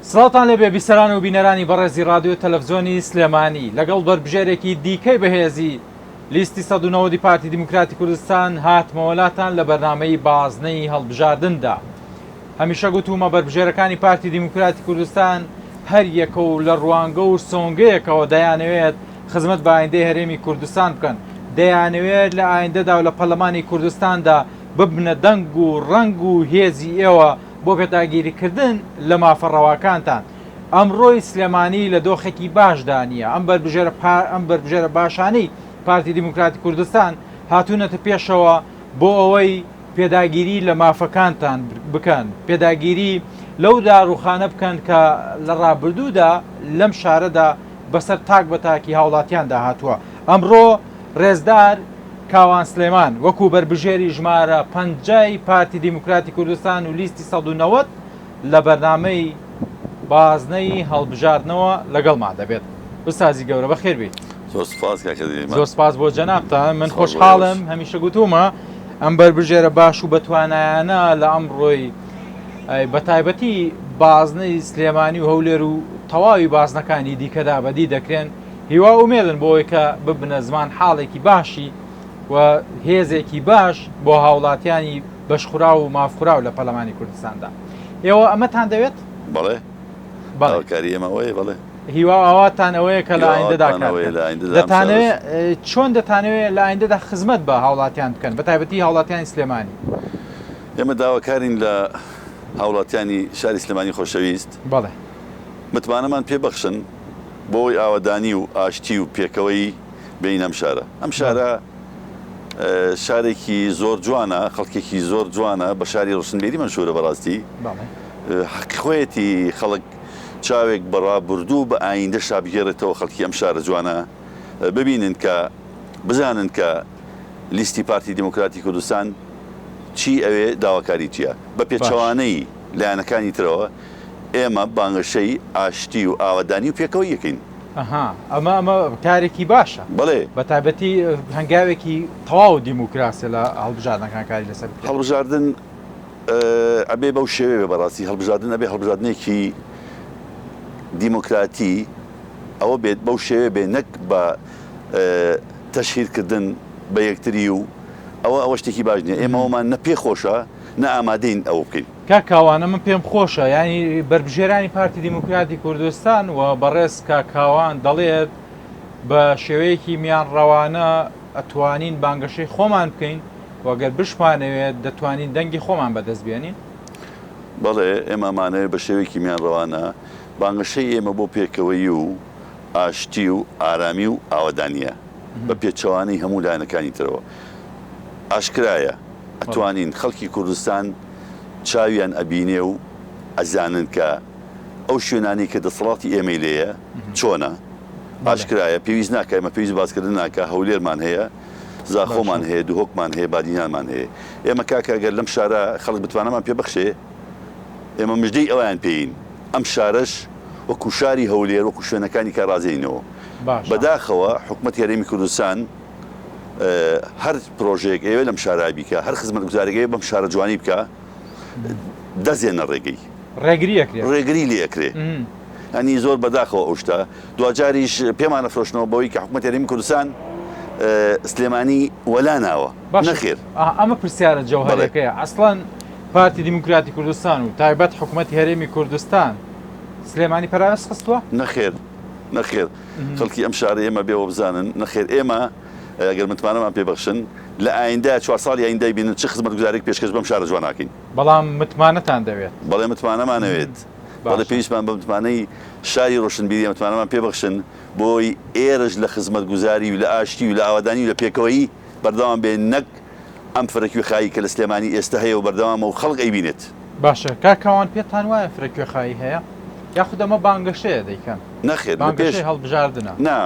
سڵاوتان لێبێ بیسەران و بینەرانی بەڕێزی ڕادیۆ تەلەفزیۆنی سلێمانی لەگەڵ بەربژێرێکی دیکەی بەهێزی لیستی 190 پارتی دیموکراتی کوردستان هاتمەوەلاتان لە بەرنامەی بازنەی هەڵبژاردندا. هەمیشە گوتوومە بەربژێرەکانی پارتی دیموکراتی کوردستان هەر یەکە و لە ڕوانگە و سۆنگەیەکەوە دەیانەوێت خزمەت بە ئایندەی هەرێمی کوردستان بکەن، دەیانەوێت لە ئایندەدا و لە پەرلەمانی کوردستاندا ببنە دەنگ و ڕەنگ و هێزی ئێوە بۆ پێداگیریکردن لە مافە ڕەواکانتان. ئەمڕۆی سلێمانی لە دۆخێکی باشدا نییە، ئەم بەربژێرە ئەم بەربژێرە باشانەی پارتی دیموکراتی کوردستان هاتوونەتە پێشەوە بۆ ئەوەی پێداگیری لە مافەکانتان بکەن، پێداگیری لەو داڕووخانە بکەن کە لە ڕابردوودا لەم شارەدا بەسەر تاک بە تاکی هاوڵاتیاندا هاتووە. ئەمڕۆ ڕێزدار کاوان سلێمان وەکو بەربژێری ژمارە پەنجای پارتی دیموکراتی کوردستان و لیستی 190 لە بەرنامەی بازنەی هەڵبژاردنەوە لەگەڵمان دەبێت. ئوستازی گەورە بەخێر بێیت. زۆر سپاس کاکە دیمان. زۆر سپاس بۆ جەنابتان. من خۆشحاڵم هەمیشە گوتومە ئەم بەربژێرە باش و بەتوانایانە لە ئەمڕۆی بە تایبەتی بازنەی سلێمانی و هەولێر و تەواوی بازنەکانی دیکەدا بەدی دەکرێن هیوا ئومێدن بۆ ئەوەی کە ببنە زمان حاڵێکی باشی و هێزێکی باش بۆ هاوڵاتیانی بەشخوراو و مافخوراو لە پەرلەمانی کوردستاندا. ئێوە ئەمەتان دەوێت؟ بەڵێ. بەڵێ. داواکاری ئێمە ئەوەیە بەڵێ. هیوا و ئاواتتان ئەوەیە کە لە ئایندەدا هیوا و ئاواتمان کار ئەوەیە بکەن. لە ئایندەدا ئەم دەتانەوێ شارەش. چۆن دەتانەوێ لە ئایندەدا خزمەت بە هاوڵاتیان بکەن بە تایبەتی هاوڵاتیانی سلێمانی؟ ئێمە داواکارین لە هاوڵاتیانی شاری سلێمانی خۆشەویست. بەڵێ. متمانەمان پێ بەخشن بۆ ئەوەی ئاوەدانی و ئاشتی و پێکەوەیی بێنینە ئەم شارە. ئەم شارە شارێکی زۆر جوانە، خەڵکێکی زۆر جوانە، بە شاری ڕۆشنبیری مەشهوورە بەڕاستی. حەقی خۆیەتی خەڵک چاوێک بە ڕابوردوو و بە ئایندەشا بگێڕێتەوە، خەڵکی ئەم شارە جوانە ببینن کە بزانن کە لیستی پارتی دیموکراتی کوردستان چی ئەوێ، داواکاری چییە. بە پێچەوانەی لایەنەکانی ترەوە ئێمە بانگەشەی ئاشتی و ئاوەدانی و پێکەوەیی ئەکەین. ئەها ئەمە ئەمە کارێکی باشە. بەڵێ. بە تایبەتی هەنگاوێکی تەواو دیموکراسیە لە هەڵبژاردنەکان کاری لەسەر بکرێت. هەڵبژاردن ئەبێ بەو شێوەیە بێ بەڕاستی هەڵبژاردن ئەبێ هەڵبژاردنێکی دیموکراتی ئەوە بێت بەو شێوەیە بێ نەک بە تەشهیرکردن بە یەکتری و ئەوە ئەوە شتێکی باش نییە ئێمە ئەومان نە پێ خۆشە نە ئامادەین ئەوە بکەین. کاک کاوان ئەمن پێم خۆشە یانی بەربژێرانی پارتی دیموکراتی کوردستان و بەڕێز کاک کاوان دەڵێت بە شێوەیەکی میانڕەوانە ئەتوانین بانگەشەی خۆمان بکەین و گەر بشمانەوێت دەتوانین دەنگی خۆمان بەدەست بێنین. بەڵێ ئێمە ئەمانەوێت بە شێوەیەکی میانڕەوانە بانگەشەی ئێمە بۆ پێکەوەیی و ئاشتی و ئارامی و ئاوەدانییە بە پێچەوانەی هەموو لایەنەکانی ترەوە ئاشکرایە ئەتوانین خەڵکی کوردستان چاویان ئەبینێ و ئەزانن کە ئەو شوێنانەی کە دەسەڵاتی ئێمەی لێیە چۆنە ئاشکرایە پێویست ناکا ئێمە پێویست باسکردن ناکا هەولێرمان هەیە زاخۆمان هەیە دهۆکمان هەیە بادینانمان هەیە ئێمە کاکە گەر لەم شارە خەڵک متمانەمان پێ بەخشێ ئێمە مژدەی ئەویان پێین ئەم شارەش وەکو شاری هەولێر وەکو شوێنەکانی کە ڕازێنەوە بەداخەوە حکومەتی هەرێمی کوردستان هەر پرۆژەیەک ئەیەوێ لەم شارە بیکا، هەر خزمەتگوزارێک ئەیەوێ بەم شارە جوانی بکا، دەست دێنە ڕێگەی. ڕێگری ئەکرێ. ڕێگری لێ ئەکرێ. یانی زۆر بەداخەوە ئەو شتە. دواجاریش پێمان ئەفرۆشنەوە بەوەی کە حکومەتی هەرێمی کوردستان سلێمانی وەلا ناوە. نەخێر. ئەمە پرسیارە جەوهەریەکەیە. ئەسڵەن پارتی دیموکراتی کوردستان و تایبەت حکومەتی هەرێمی کوردستان سلێمانی پەراوێز خستووە؟ نەخێر. نەخێر. خەڵکی ئەم شارەی ئێمە بێ وەبزانن نەخێر ئێمە ئەگەر متمانەمان پێ بەخشن لە ئایندە چوار ساڵی ئایندای بینن چ خزمەتگوزارێک پێشکەش بەم شارە جوان ناکەین. بەڵام متمانەتان دەوێت. بەڵێ متمانەمان ئەوێت. بەڵێ پێویستمان بە متمانەی شاری ڕۆشنبیریە متمانەمان پێ بەخشن بۆی ئێرەش لە خزمەتگوزاری و لە ئاشتی و لە ئاوەدانی و لە پێکەوەیی بەردەوام بێ نەک ئەم فرەکوێخایی کە لە سلێمانی ئێستە هەیە و بەردەوامە و خەڵک ئەیبینێت. باشە کاک کاوان پێتان وایە فرەکوێخایی هەیە؟ یاخود ئەمە بانگەشەیە دەیکەن؟ نەخێر لە پێش بانگەشەی هەڵبژاردنە. نا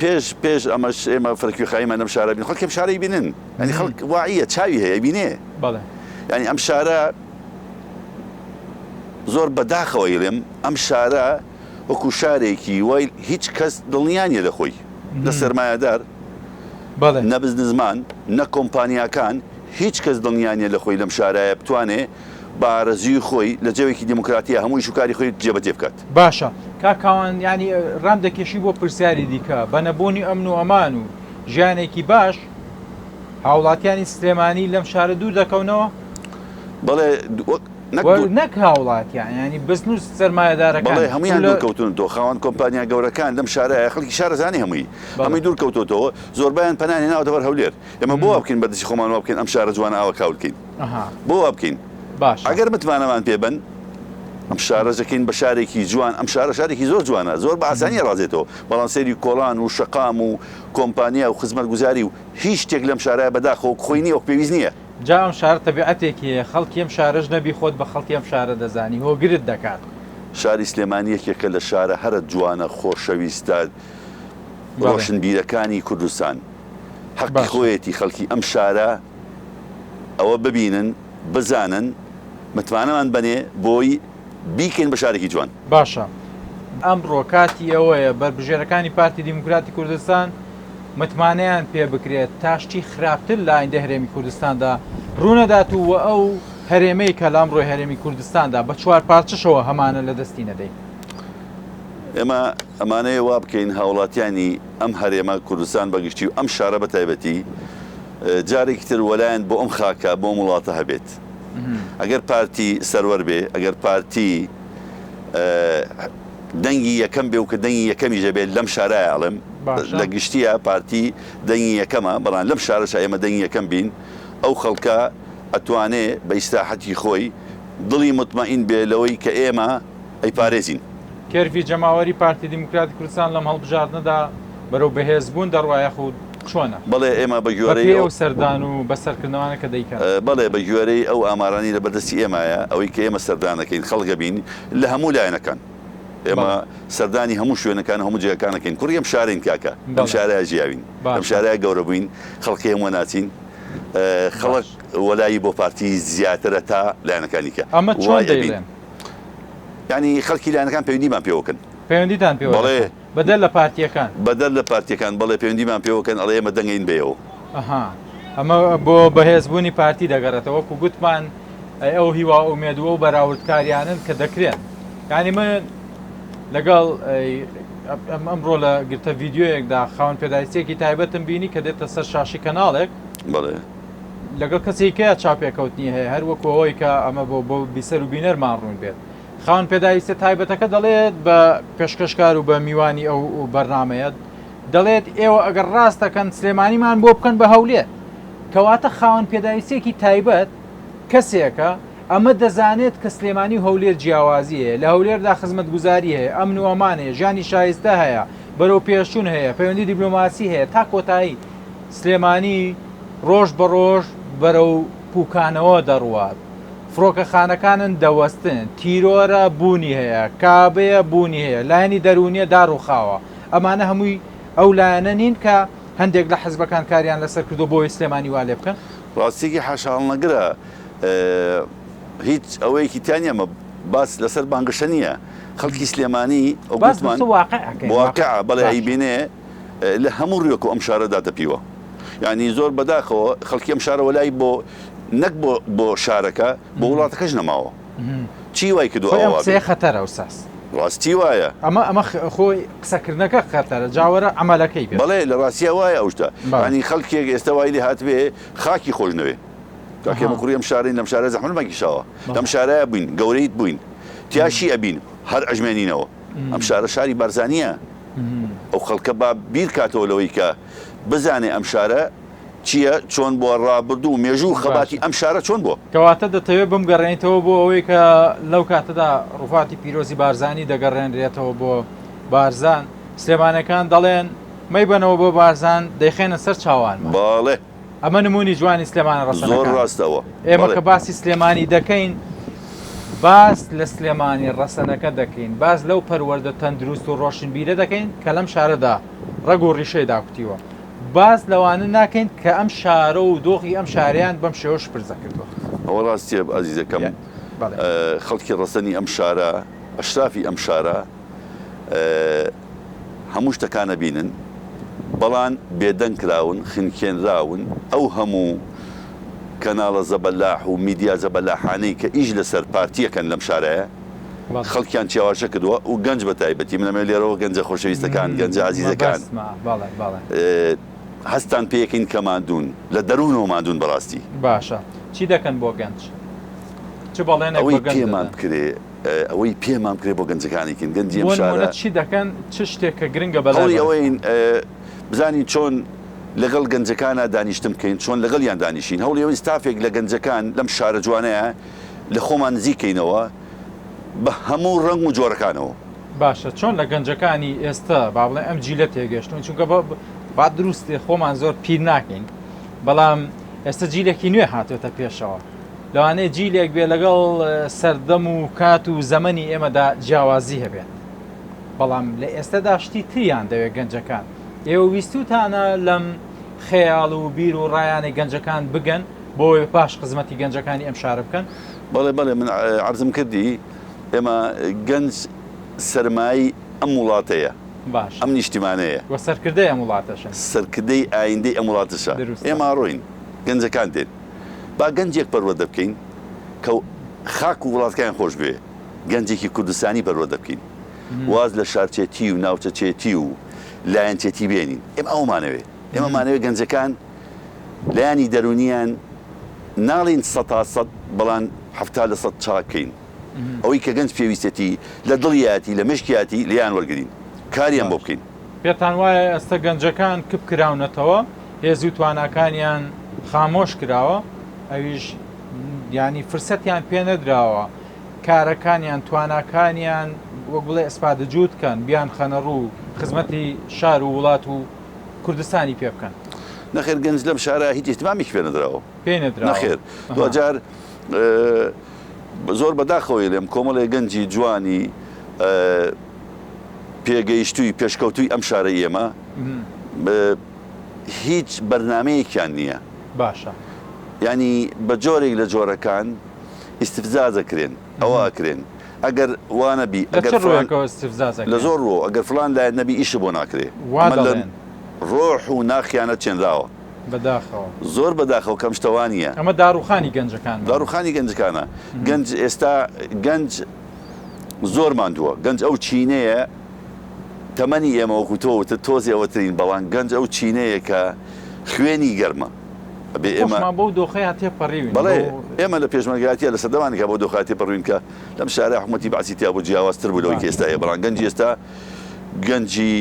پێش پێش ئەمەش ئێمە فرەکوێخاییمان لەم شارە بین خەڵکی ئەم شارە ئەیبینن یانی خەڵک واعیە چاوی هەیە ئەیبینێ بەڵێ. یانی ئەم شارە زۆر بەداخەوە ئەیڵێم ئەم شارە وەکو شارێکی وای هیچ کەس دڵنیا نیە لە خۆی نە سەرمایەدار نە بزنسمان نە کۆمپانیاکان هیچ کەس دڵنیا نیە لە خۆی لەم شارایە بتوانێ. بە ئارەزووی خۆی لە جەوێکی دیموکراتییا هەموو ئیش و کاری خۆی جێبەجێ بکات. باشە کاک کاوان یانی ڕام دەکێشی بۆ پرسیاری دیکە، بە نەبوونی ئەمن و ئەمان و ژیانێکی باش هاوڵاتیانی سلێمانی لەم شارە دوور دەکەونەوە؟ بەڵێ وەک نەک و نەک هاوڵاتیان یانی بزنس سەرمایەدارەکان بەڵێ هەموویان دوور کەوتونەتەوە خاوەن کۆمپانیا گەورەکان لەم شارەیە خەڵکی شارەزانی هەمووی هەمووی دوور کەوتۆتەوە زۆربەیان پەنایان هێناوەتە بەر هەولێر ئێمە بۆ وا بکەین بە دەستی خۆمان وا بکەین ئەم شارە جوانە ئاوا کاول کەین بۆ وا بکەین ئەگەر متمانەمان پێ بن ئەم شارە دەکەین بە شارێکی جوان ئەم شارە شارێکی زۆر جوانە زۆر بە ئاسانی ڕازێتەوە بەڵام سەیری کۆڵان و شەقام و کۆمپانیا و خزمەتگوزاری و هیچ شتێک لەم شارە بەداخەوە خۆی نییە وەک پێویست نییە. جا ئەم شارە تەبیعەتێکی هەیە خەڵکی ئەم شارەش نەبی خۆت بە خەڵکی ئەم شارە دەزانی هۆگرت دەکات. شاری سلێمانی یەکێکە لە شارە هەرە جوانە خۆشەویستە ڕۆشنبیرەکانی کوردستان حەقی خۆیەتی خەڵکی ئەم شارە ئەوە ببینن بزانن متمانەمان بەنێ بۆی بیکەین بە شارێکی جوان. باشە ئەمڕۆ کاتی ئەوەیە بەربژێرەکانی پارتی دیموکراتی کوردستان متمانەیان پێ بکرێت تا شتی خراپتر لە ئایندەی هەرێمی کوردستاندا ڕوونەدات و ئەو هەرێمەی کە لە ئەمڕۆی هەرێمی کوردستاندا بە چوار پارچەشەوە هەمانە لە دەستی نەدەین. ئێمە ئەمانەوێ وا بکەین هاوڵاتیانی ئەم هەرێمە کوردستان بە گشتی و ئەم شارە بە تایبەتی جارێکی تر وەلایان بۆ ئەم خاکە بۆ ئەم وڵاتە هەبێت. ئەگەر پارتی سەروەر بێ، ئەگەر پارتی دەنگی یەکەم بێ و کە دەنگی یەکەمیش ئەبێت لەم شارایە ئەڵێم لە گشتیە پارتی دەنگی یەکەمە بەڵام لەم شارەشا ئێمە دەنگی یەکەم بین ئەو خەڵکە ئەتوانێ بە ئیسراحەتی خۆی دڵی متمەئین بێ لەوەی کە ئێمە ئەیپارێزین. کێرڤی جەماوەری پارتی دیموکراتی کوردستان لەم هەڵبژاردنەدا بەرەو بەهێزبوون دەڕوا یاخود چۆنە؟ بەڵێ ئێمە بە گوێرەی بەپێی ئەو سەردان و بەسەرکردنەوانە کە دەیکەن. بەڵێ بە گوێرەی ئەو ئامارانەی لە بەردەستی ئێمایە ئەوەی کە ئێمە سەردان ئەکەین خەڵک ئەبین لە هەموو لایەنەکان ئێمە سەردانی هەموو شوێنەکان و هەموو جێگەکان ئەکەین کوڕی ئەم شارەین کاکە لەم شارەیا ژیاوین لەم شارەیا گەورە بووین خەڵکی هەموو ناچین خەڵک وەلایی بۆ پارتی زیاترە تا لایەنەکانی کە ئەمە چۆن دەیڵێن؟ یانی خەڵکی لایەنەکان پەیوەندیمان پێوەکەن. پەیوەندیتان پێوە بەڵێ. بەدەر لە پارتییەکان؟ بەدەر لە پارتییەکان بەڵێ پەیوەندیمان پێوەکەن ئەڵێ ئێمە دەنگەین بەیەوە. ئەها ئەمە بۆ بەهێزبوونی پارتی دەگەڕێتەوە وەکو گوتمان ئەو هیوا و ئومێد و ئەو بەراوردکاریانەن کە دەکرێن یانی من لەگەڵ ئەمڕۆ لە گرتە ڤیدیۆیەکدا خاوەن پێداویستیەکی تایبەتم بینی کە دێتە سەر شاشی کەناڵێک بەڵێ لەگەڵ کەسێکەیە چاپێکەوتنی هەیە هەر وەکو ئەوەی کە ئەمە بۆ بۆ بیسەر و بینەرمان ڕوون بێت خاوەن پێداویستە تایبەتەکە دەڵێت بە پێشکەشکار و بە میوانی ئەو بەرنامەیە دەڵێت ئێوە ئەگەر ڕاست دەکەن سلێمانیمان بۆ بکەن بە هەولێر کەواتە خاوەن پێداویستیەکی تایبەت کەسێکە ئەمە دەزانێت کە سلێمانی و هەولێر جیاوازی هەیە لە هەولێردا خزمەتگوزاری هەیە ئەمن و ئەمان هەیە ژیانی شایستە هەیە بەرەو پێشچوون هەیە پەیوەندی دیبلۆماسی هەیە تا کۆتایی سلێمانی ڕۆژ بە ڕۆژ بەرەو پوکانەوە دەڕوات فڕۆکەخانەکانن دەوەستن تیرۆرە بوونی هەیە کابەیە بوونی هەیە لایەنی دەروونیە داڕوخاوە ئەمانە هەمووی ئەو لایەنە نین کە هەندێک لە حزبەکان کاریان لەسەر کردووە بۆ ئەوەی سلێمانی وا لێ بکەن؟ ڕاستیەکی حاشاهەڵنەگرە هیچ ئەوەیەکی تیا نیە ئەمە باس لەسەر بانگەشە نییە خەڵکی سلێمانی ئەو باس لەسەر واقع ئەکەین واقع بەڵێ ئەیبینێ لە هەموو ڕوویەکەوە ئەم شارە داتەپیوە یعنی زۆر بەداخەوە خەڵکی ئەم شارە وەلای بۆ نەک بۆ بۆ شارەکە بۆ وڵاتەکەش نەماوە چی وای کردووە خۆی ئەم قسەیە خەتەرە ئوستاز. ڕاستی وایە. ئەمە ئەمە خۆی قسەکردنەکە خەتەرە جا وەرە عەمەلەکەی بێت. بەڵێ لە ڕاستیا وایە ئەو شتە. یانی خەڵکێک ئێستا وای لێ هاتبێ خاکی خۆش نەوێ. کاکە ئێمە کوڕی ئەم شارەین لەم شارە زەحمەتمان کیشاوە. لەم شارەیا بووین گەورەیت بووین. تیاشی ئەبین هەر ئەژمێنینەوە. ئەم شارە شاری بارزانییە. ئەو خەڵکە با بیر کاتەوە لەوەی کە بزانێ ئەم شارە چییە، چۆن بووە، ڕابردوو و مێژوو و خەباتی باشە. ئەم شارە چۆن بووە؟ کەواتە دەتەوێت بمگەڕێنیتەوە بۆ ئەوەی کە لەو کاتەدا ڕوفاتی پیرۆزی بارزانی دەگەڕێنرێتەوە بۆ بارزان، سلێمانەکان دەڵێن مەیبەنەوە بۆ بارزان دەیخەینە سەر چاوانمان. بەڵێ. ئەمە نموونی جوانی سلێمانە زۆر ڕەسەنەکانە. ڕاستە ئەوە. ئێمە بەڵێ. کە باسی سلێمانی دەکەین باس لە سلێمانی ڕەسەنەکە دەکەین، باس لەو پەروەردە تەندروست و ڕۆشنبیرە دەکەین کە لەم شارەدا ڕەگ و ڕیشەی داکوتیوە. باس لەوانە ناکەین کە ئەم شارە و دۆخی ئەم شارەیان بەم شێوە شپرزە کردووە. ئەوە ڕاستیە ئازیزەکەم، خەڵکی ڕەسەنی ئەم شارە، ئەشرافی ئەم شارە هەموو شتەکان ئەبینن، بەڵان بێدەنگ کراون، خنکێنراون، ئەو هەموو. کەناڵە زەبەلاح و میدیا زەبەلاحانەی کە ئیش لەسەر پارتیەکەن لەم شارەیە خەڵکیان چێواشە کردووە و گەنج بە تایبەتی من ئەمەوێ لێرەوە گەنجە خۆشەویستەکان گەنجە ئازیزەکان هەستان پێکەین کە ماندوون لە دەروونەوە ماندوون بەڕاستی. باشە چی دەکەن بۆ گەنج؟ چ بەڵێنێک ئەوەی بە گەنج پێمان دەدەن؟ بکرێ ئەوەی پێمان بکرێ بۆ گەنجەکانی کەین گەنجی ئەم بۆ نموونە شارە چی دەکەن چ شتێک کە گرنگە بەلای هەوڵی بەڕێزتان؟ ئەوەین بزانین چۆن لەگەڵ گەنجەکانا دانیشتن بکەین چۆن لەگەڵیان دانیشین هەوڵی ئەوەین ستافێک لە گەنجەکان لەم شارە جوانەیە لە خۆمان نزیک کەینەوە بە هەموو ڕەنگ و جۆرەکانەوە. باشە چۆن لە گەنجەکانی ئێستا با بڵێن ئەم جیلە تێگەشتوون چونکە با دروست خۆمان زۆر پیر ناکەین بەڵام ئێستا جیلێکی نوێ هاتۆتە پێشەوە لەوانەیە جیلێک بێ لەگەڵ سەردەم و کات و زەمەنی ئێمەدا جیاوازی هەبێت بەڵام لە ئێستەدا شتی تریان دەوێت گەنجەکان ئێوە ویستوتانە لەم خەیاڵ و بیر و ڕایانەی گەنجەکان بگەن بۆ پاش خزمەتی گەنجەکانی ئەم شارە بکەن؟ بەڵێ بەڵێ من عەرزم کردی ئێمە گەنج سەرمایەی ئەم وڵاتەیە باش ئەم نیشتیمانەیە. وە سەرکردەی ئەم وڵاتەشن. سەرکردەی ئایندەی ئەم وڵاتەشە. دروستە. ئێمە ئەڕۆین گەنجەکان دێن با گەنجێک پەروەردە بکەین کە خاک و وڵاتکەیان خۆش بوێ گەنجێکی کوردستانی پەروەردە بکەین واز لە شارچێتی و ناوچەچێتی و لایەنچێتی بێنین ئێمە ئەوەمانەوێ ئێمە مانەوێ گەنجەکان لایەنی دەروونیان ناڵێین سەتا سەد بەڵام 70% چاک کەین ئەوەی کە گەنج پێویستێتی لە دڵیاتی لە مشکیاتی لێیان وەرگین کاریان بۆ بکەین. پێتان وایە ئێستا گەنجەکان کپ کراونەتەوە هێز و تواناکانیان خامۆش کراوە ئەویش یانی فرسەتیان پێ نەدراوە کارەکانیان تواناکانیان وەک بڵێ ئەسپادە جووت کەن بیان خەنە ڕوو خزمەتی شار و وڵات و کوردستانی پێ بکەن. نەخێر گەنج لەم شارە هیچ ئیهتمامێکی پێ نەدراوە. پێی نەدراوە. نەخێر دواجار زۆر بەداخەوەی لێم کۆمەڵێ گەنجی جوانی پێگەیشتووی پێشکەوتووی ئەم شارەی ئێمە هیچ بەرنامەیەکیان نییە. باشە. یانی بە جۆرێک لە جۆرەکان ئیستفزاز ئەکرێن ئەوە ئەکرێن ئەگەر وا نەبی لە ئەگەر چ فڵان ڕووێکەوە ئیستفزاز لە ئەکرێن؟ زۆر ڕووەوە ئەگەر فڵان لایەن نەبی ئیشت بۆ ناکرێ وا ئەمە لە دەڵێن. ڕۆح و ناخیانە چێنراوە. بەداخەوە. زۆر بەداخەوە کە ئەم شتە وا نییە. ئەمە داڕووخانی گەنجەکانمانە. داڕووخانی گەنجەکانە. گەنج ئێستا گەنج زۆر ماندووە. گەنج ئەو چینەیە تەمەنی ئێمە وەکو تۆ وتت تۆزێ ئەوەترین بەڵام گەنج ئەو چینەیە کە خوێنی گەرمە. ئەبێ ئێمە. خۆشمان بەو دۆخەیا تێپەڕیوین. بەڵێ بەو. ئێمە لە پێشمەرگایەتییا لە سەردەمانێکا بەو دۆخەیا تێپەڕیوین کە لەم شارە حکومەتی بەعسی تیا بوو جیاوازتر بوو لەوەی کە باشە. ئێستا هەیە بەڵام گەنجی ئێستا گەنجی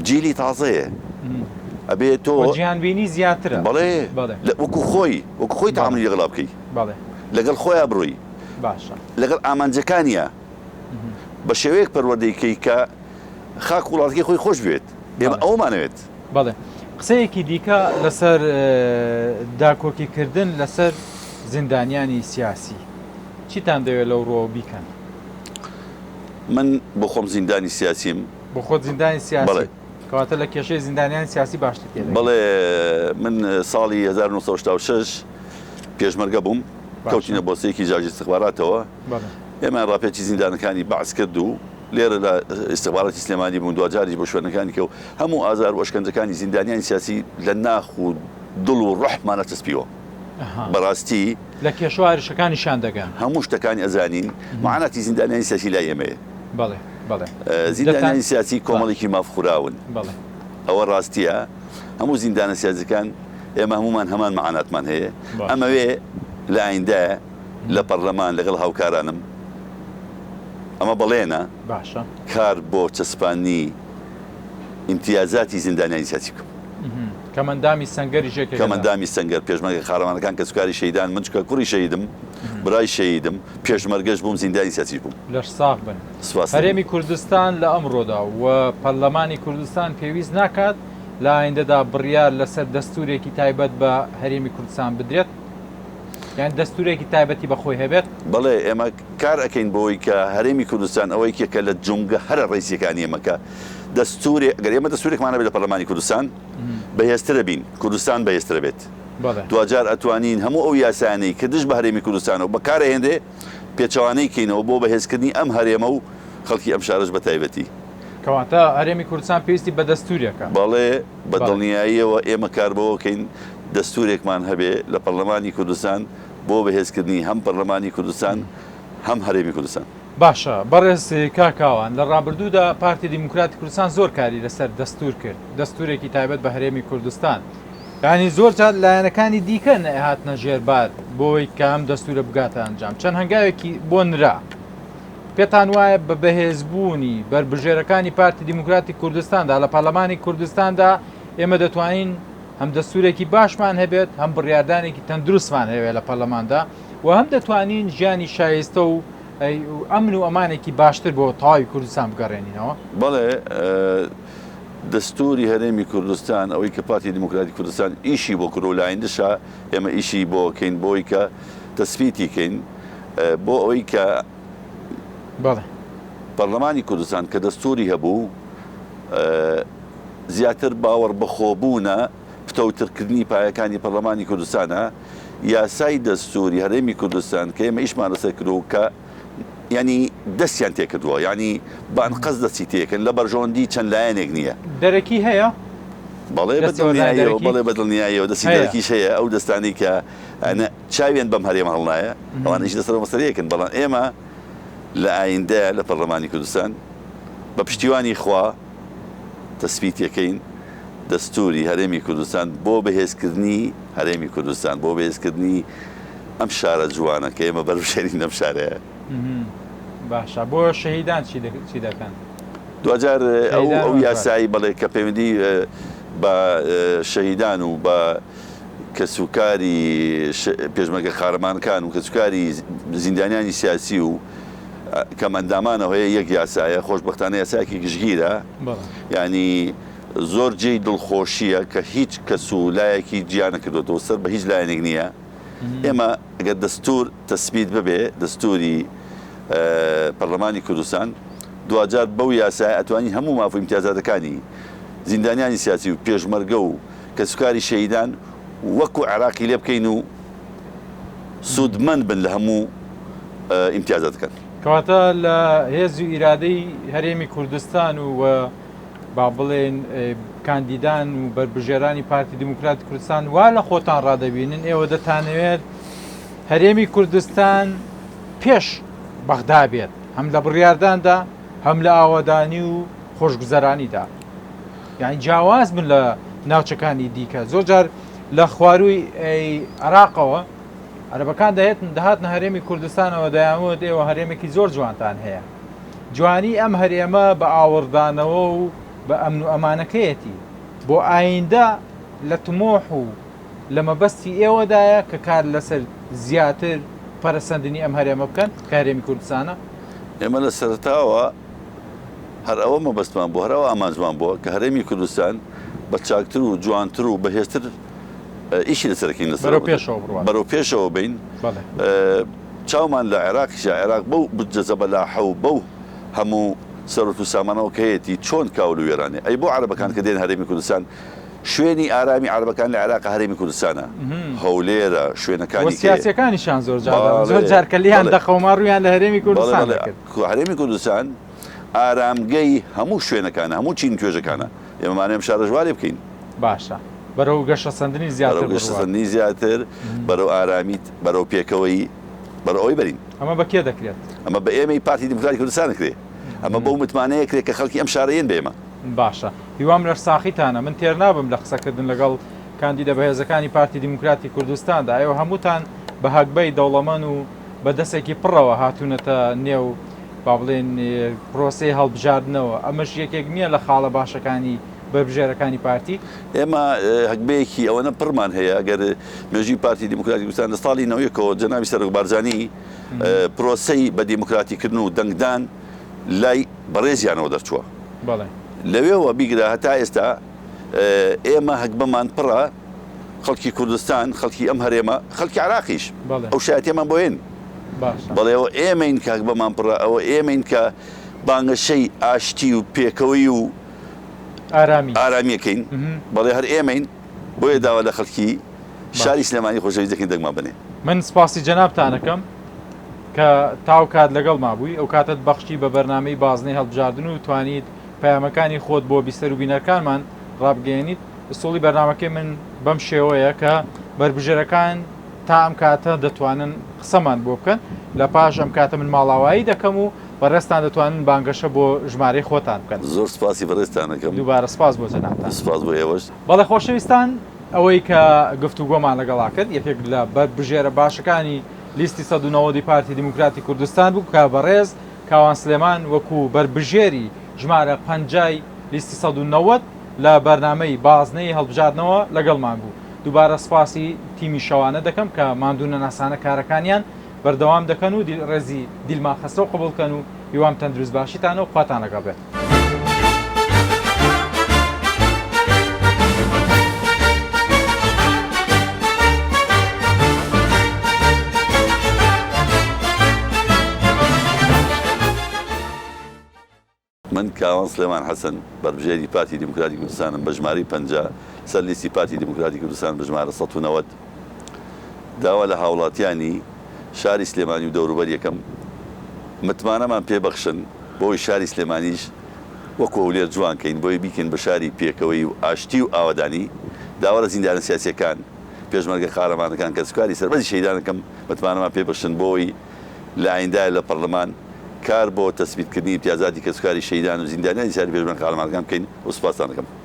جیلی تازەیە ئەبێ تۆ. وە جیهانبینی زیاترە. بەڵێ بەڵێ. وەکو خۆی وەکو خۆی بەڵێ. تەعامولی لەگەڵا بکەی. بەڵێ. لەگەڵ خۆیا بڕۆی. باشە. لەگەڵ ئامانجەکانیا بە شێوەیەک پەروەردەی کەی کە خاک و وڵاتەکەی خۆی خۆش بوێت. ئێمە بەڵێ. ئەوەمانەوێت. بەڵێ. قسەیەکی دیکە لەسەر داکۆکیکردن لەسەر زیندانیانی سیاسی. چیتان دەوێت لەو ڕووەوە بیکەن؟ من بۆ خۆم زیندانی سیاسیم. بۆ خۆت زیندانی سیاسی؟ بەڵێ. کەواتە لە کێشەی زیندانیانی سیاسی باشتر تێدەگەی. بەڵێ من ساڵی 1986 پێشمەرگە بووم. باشە. کەوتینە بۆسەیەکی جاش ئیستخباراتەوە. بەڵێ. ئێمەیان ڕاپێچی زیندانەکانی بەعس کرد و لێرە لە ئیستخباراتی سلێمانی بووم، دواجاریش بۆ شوێنەکانی کە و هەموو ئازار و ئەشکەنجەکانی زیندانیانی سیاسی لە ناخ و دڵ و ڕۆحمانە چەسپیوە. بەڕاستی. لە کێشە و ئاریشەکانیشیان دەگەن. هەموو شتەکانی ئەزانین، معاناتی زیندانیانی سیاسی لای ئێمەیە. بەڵێ، بەڵێ. زیندانیانی سیاسی کۆمەڵێکی مافخوراون. بەڵێ. ئەوە ڕاستییە. هەموو زیندانە سیاسیەکان ئێمە هەموومان هەمان معاناتمان هەیە. ئەمەوێ لە ئایندە لە پەڕلەمان لەگەڵ هاوکارانم، ئەمە بەڵێنە، باشە. کار بۆ چەسپاندنی ئیمتیازاتی زیندانیانی سیاسی بکەم. کەمەندامی سەنگەریش یەکێکە لە. کەمەندامی سەنگەر، پێشمەرگە قارەمانەکان، کەسوکاری شەهیدان، من چونکە کوڕی شەهیدم، برای شەهیدم، پێشمەرگەش بووم، زیندانی سیاسیش بووم. لەش ساغ بن. سپاس. هەرێمی کوردستان لە ئەمڕۆدا و پەرلەمانی کوردستان پێویست ناکات لە ئایندەدا بڕیار لەسەر دەستوورێکی تایبەت بە هەرێمی کوردستان بدرێت؟ یان دەستوورێکی تایبەتی بە خۆی هەبێت؟ بەڵێ ئێمە کار ئەکەین بۆی کە هەرێمی کوردستان ئەوە یەکێکە لە جومگە هەرە ڕەیسیەکانی ئێمە کە دەستوورێ گەر ئێمە دەستوورێکمان هەبێت لە پەرلەمانی کوردستان بەهێزترە بین کوردستان بەهێزترە بێت دواجار ئەتوانین هەموو ئەو یاسایانەی کە دژ بە هەرێمی کوردستانەوە بەکارئەهێنرێ پێچەوانەی کەینەوە بۆ بەهێزکردنی ئەم هەرێمە و خەڵکی ئەم شارەش بە تایبەتی. کەواتە هەرێمی کوردستان پێویستی بە دەستوورێکە. بەڵێ بە دڵنیاییەوە ئێمە کار بەوە کەین. دەستوورێکمان هەبێ لە پەرلەمانی کوردستان بۆ بەهێزکردنی هەم پەرلەمانی کوردستان هەم هەرێمی کوردستان. باشە بەڕێز کاک کاوان لە ڕابردوودا پارتی دیموکراتی کوردستان زۆر کاری لەسەر دەستور کرد دەستورێکی تایبەت بە هەرێمی کوردستان یانی زۆر جار لایەنەکانی دیکە نەهاتنە ژێر بار بۆی کە ئەم دەستورە بگاتە ئەنجام چەند هەنگاوێکی بۆ نرا پێتان وایە بە بەهێزبوونی بەربژێرەکانی پارتی دیموکراتی کوردستاندا لە پەرلەمانی کوردستاندا ئێمە دەتوانین هەم دەستورێکی باشمان هەبێت هەم بڕیاردانێکی تەندروستمان هەیە لە پەرلەماندا و هەم دەتوانین ژیانی شایستە و ئەمن و ئەمانێکی باشتر بۆ تەواوی کوردستان بگەڕێنینەوە؟ بەڵێ دەستوری هەرێمی کوردستان ئەوەی کە پارتی دیموکراتی کوردستان ئیشی بۆ کردو لایندشە ئێمە ئیشی بۆ کەین بۆی کە تەسبیتی کەین بۆ ئەوەی کە بەڵێ پەرلەمانی کوردستان کە دەستوری هەبوو زیاتر باوەڕ بەخۆبوونە پتەوترکردنی پایەکانی پەرلەمانی کوردستانە، یاسای دەستوری هەرێمی کوردستان کە ئێمە ئیشمان لەسەر کردووە و کە یانی دەستیان تێکردووە یانی بە ئەنقەست دەستی تێکەن لە بەرژەوەندی چەند لایەنێک نییە. دەرەکی هەیە؟ بەڵێ بە دڵنیاییەوە، بەڵێ بە دڵنیاییەوە دەستی دەرەکیش هەیە، ئەو دەستانەی کە چاویان بەم هەرێمە هەڵنایە ئەوانەیش لەسەر ئەو مەسەلەیەکن، بەڵام ئێمە لە ئایندەیا لە پەرلەمانی کوردستان بە پشتیوانی خوا، تەسبیتەکەین دەستوری هەرێمی کوردستان بۆ بەهێزکردنی هەرێمی کوردستان بۆ بەهێزکردنی ئەم شارە جوانە کە ئێمە بەربژێرین لەم شارەیە. باشە بۆ شەهیدان چی دەکەن؟ دواجار ئەو ئەو یاسایی بەڵێ کە پەیوەندی بە شەهیدان و بە کەسوکاری پێشمەرگە قارەمانەکان و کەسوکاری زیندانیانی سیاسی و کەمئەندامانەوە هەیە یەک یاسایە، خۆشبەختانە یاسایەکی گشتگیرە، یانی زۆر جێی دڵخۆشییە کە هیچ کەس و لایەکی جیا نەکردۆتەوە، سەر بە هیچ لایەنێک نییە. ئێمە گەر دەستوور تەسبیت ببێ، دەستووری پەرلەمانی کوردستان، دواجار بەو یاسایە ئەتوانین هەموو ماف و ئیمتیازاتەکانی زیندانیانی سیاسی و پێشمەرگە و کەسوکاری شەهیدان وەکو عێراقی لێ بکەین و سوودمەند بن لە هەموو ئیمتیازاتەکان. کەواتە لە هێز و ئیرادەی هەرێمی کوردستان و با بڵێن کاندیدان و بەربژێرانی پارتی دیموکراتی کوردستان وا لە خۆتان ڕادەبینن ئێوە دەتانەوێت هەرێمی کوردستان پێش بەغدا بێت هەم لە بڕیارداندا هەم لە ئاوەدانی و خۆشگوزەرانیدا یانی جیاواز بن لە ناوچەکانی دیکە زۆر جار لە خوارووی عراقەوە عەرەبەکان دەهێتن دەهاتنە هەرێمی کوردستانەوە دەیانوت ئێوە هەرێمێکی زۆر جوانتان هەیە جوانی ئەم هەرێمە بە ئاوڕدانەوە و بە ئەمن و ئەمانەکەیەتی بۆ ئایندە لە تمۆح و لە مەبەستی ئێوەدایە کە کار لەسەر زیاتر پەرەسەندنی ئەم هەرێمە بکەن کە هەرێمی کوردستانە. ئێمە لە سەرەتاوە هەر ئەوە مەبەستمان بوو، هەر ئەوە ئامانجمان بووە کە هەرێمی کوردستان بە چاکتر و جوانتر و بەهێزتر ئیشی لەسەر کەین لەسەر بەرەو پێشەوە بڕوات. بەرەو پێشەوە بین. بەڵێ. چاومان لە عێراقیشە، عێراق بەو بودجە زەبەلاحە و بەو هەموو سەروەت و سامانەوە کە هەیەتی چۆن کاول و وێرانێ؟ ئەی بۆ عەرەبەکان کە دێن هەرێمی کوردستان شوێنی ئارامی عەرەبەکان لە عێراق هەرێمی کوردستانە، هەولێرە، شوێنەکانی کێ؟ سیاسیەکانیشیان زۆر جار زۆر جار کە لێیان دەقەوما ڕوویان لە هەرێمی کوردستان دەکرد. هەرێمی کوردستان ئارامگەی هەموو شوێنەکانە، هەموو چین و توێژەکانە. ئێمە مانەوێ ئەم شارەش وا لێ بکەین. باشە. بەرەو گەشەسەندنی زیاتر بەرەو گەشەسەندنی زیاتر، بەرەو ئارامی، بەرەو پێکەوەیی، بەرەو ئەوەی بەرین. ئەمە بە کێ دەکرێت؟ ئەمە بە ئێمەی پارتی دیموکراتی کوردستان دەکرێت. ئەمە بەو متمانەیە کرێت کە خەڵکی ئەم شارە یەن بە ئێمە. باشە. هیوام لەشساخیتانە. من تێر نابم لە قسەکردن لەگەڵ کاندیدە بەهێزەکانی پارتی دیموکراتی کوردستاندا. ئێوە هەمووتان بە هەگبەی دەوڵەمەن و بە دەستێکی پڕەوە هاتوونەتە نێو با بڵێین پرۆسەی هەڵبژاردنەوە، ئەمەش یەکێک نییە لە خاڵە باشەکانی بەربژێرەکانی پارتی؟ ئێمە هەگبەیەکی ئەوەنە پڕمان هەیە، ئەگەر مێژووی پارتی دیموکراتی کوردستان لە ساڵی نەوەیەکەوە جەنابی سەرۆک بارزانی پرۆسەی بە دیموکراتیکردن و دەنگدان لای بەڕێزیانەوە دەرچووە، لەوێوە بیگرە هەتا ئێستا ئێمە هەگبەمان پڕە، خەڵکی کوردستان، خەڵکی ئەم هەرێمە، خەڵکی عێراقیش ئەو شایەتیەمان بۆ هێن. بەڵێ ئەوە ئێمەین کە هەگبەمان پڕە، ئەوە ئێمەین کە بانگەشەی ئاشتی و پێکەوەی و ئارامیەکەین. بەڵێ هەر ئێمەین، بۆیە داوا لە خەڵکی شاری سلێمانی خۆشەویست دەکەین دەنگمان بەنێ. من سپاسی جەنابتان ئەکەم کە تاو کات لەگەڵما بووی، ئەو کاتەت بەخشی بە بەرنامەی بازنەی هەڵبژاردن و توانیت پەیامەکانی خۆت بۆ بیسەر و بینەرکانمان ڕابگەیەنیت. ئسوڵی بەرنامەکەی من بەم شێوەیە کە بەربژێرەکان تا ئەم کاتە دەتوانن قسەمان بۆ بکەن، لە پاش ئەم کاتە من ماڵاوایی دەکەم و بەڕێزتان دەتوانن بانگەشە بۆ ژمارەی خۆتان بکەن. زۆر سپاسی بەڕێزتان ئەکەم. دووبارە سپاس بۆ جەنابتان. سپاس بۆ ئێوەش. بەڵێ خۆشەویستان ئەوەی کە گفتوگۆمان لەگەڵا کرد یەکێک لە بەربژێرە باشەکانی لیستی 190 پارتی دیموکراتی کوردستان بوو کە بەڕێز کاوان سلێمان وەکو بەربژێری ژمارە پەنجای لیستی 190 لە بەرنامەی بازنەی هەڵبژاردنەوە لەگەڵمان بوو. دووبارە سپاسی تیمی شەوانە دەکەم کە ماندوونەناسانە کارەکانیان بەردەوام دەکەن و ڕێزی دیلمان خەسرەو قبوڵ کەن و هیوام تەندروست باشیتانە و خواتان لەگەڵ بێت. من کاوان سلێمان حەسەن، بەربژێری پارتی دیموکراتی کوردستانم بە ژمارەی 50 سەر لیستی پارتی دیموکراتی کوردستان بە ژمارە 190 داوا لە هاوڵاتیانی شاری سلێمانی و دەوروبەری ئەکەم متمانەمان پێ بەخشن بۆی شاری سلێمانیش وەکو هەولێر جوان کەین بۆی بیکەین بە شاری پێکەوەیی و ئاشتی و ئاوەدانی داوا لە زیندانە سیاسیەکان پێشمەرگە قارەمانەکان کەسوکاری سەربەرزی شەهیدان ئەکەم متمانەمان پێ بەخشن بۆی لە ئایندایە لە پەڕلەمان کار بۆ تەسبیت کردنی ئیمتیازاتی کەسوکاری شەهیدان و زیندانیانی سیاسی پێشمەرگە قارەمانەکان بکەین و سوپاستان ئەکەم.